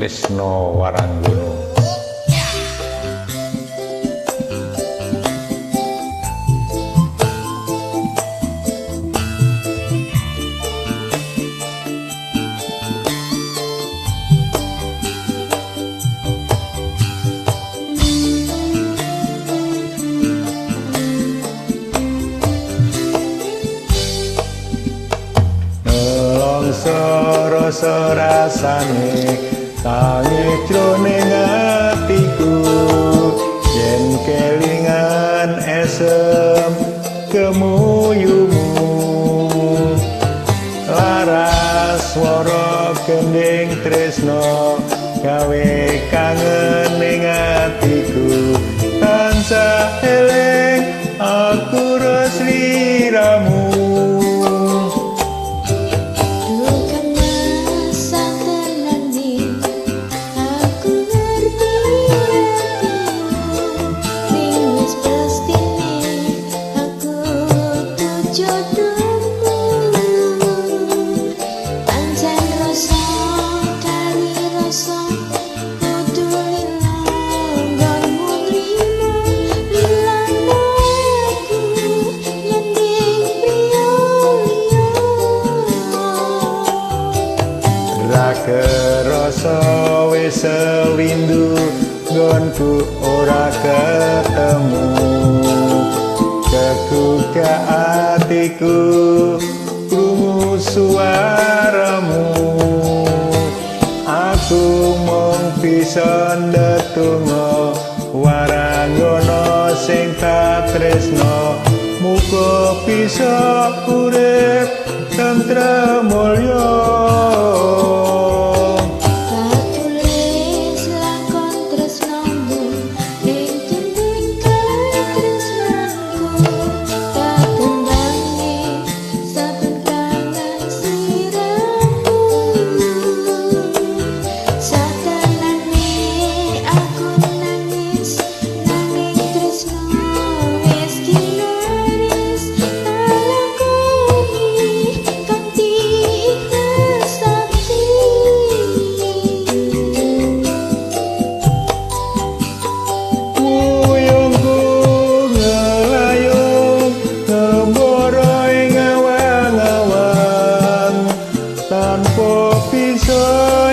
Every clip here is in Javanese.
Tresno Waranggono. Nelongso rasa rasane tangi jroning atiku, yen kelingan esem kemuyumu, laras swara gending tresno gawe kangen ning atiku, tansah eling aku ro sliramu. Kerasa wis sewindu nggonku ora ketemu, kegugah atiku krungu suaramu, aku mung bisa ndedonga waranggono sing tak tresno, muga bisa urip tentrem mulya.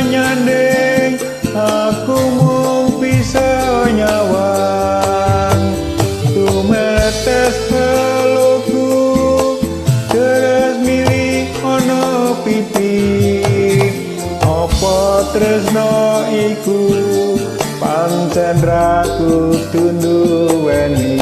Nyanding aku mung bisa nyawang, tumetes pelukku terus milih ana pipi, apa tresno iku pancen ra kudu nduweni.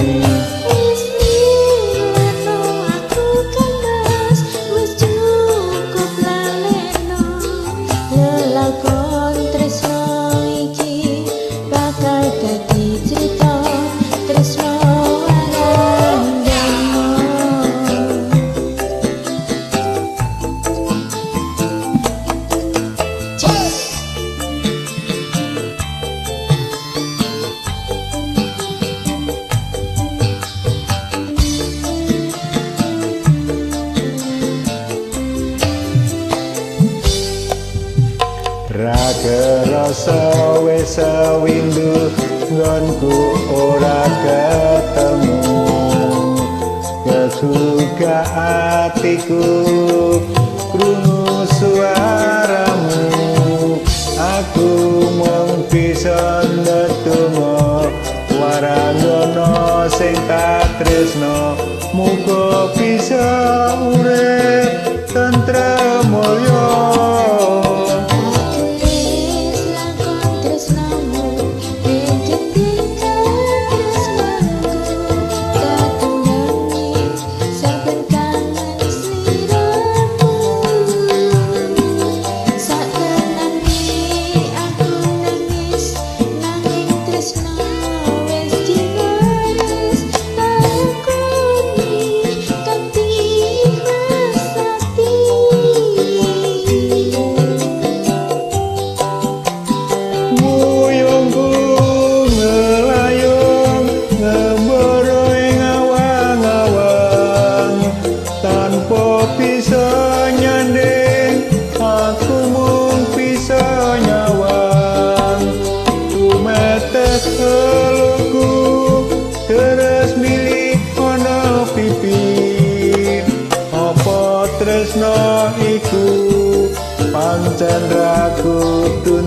Ra kerasa wis sewindu nggonku ora ketemu, kegugah atiku krungu suaramu, aku mung bisa ndedonga waranggono sing tak tresno, muga bisa urip tentrem mulya. Bisa nyanding aku mung bisa nyawang. Atiku pancen ra kudu.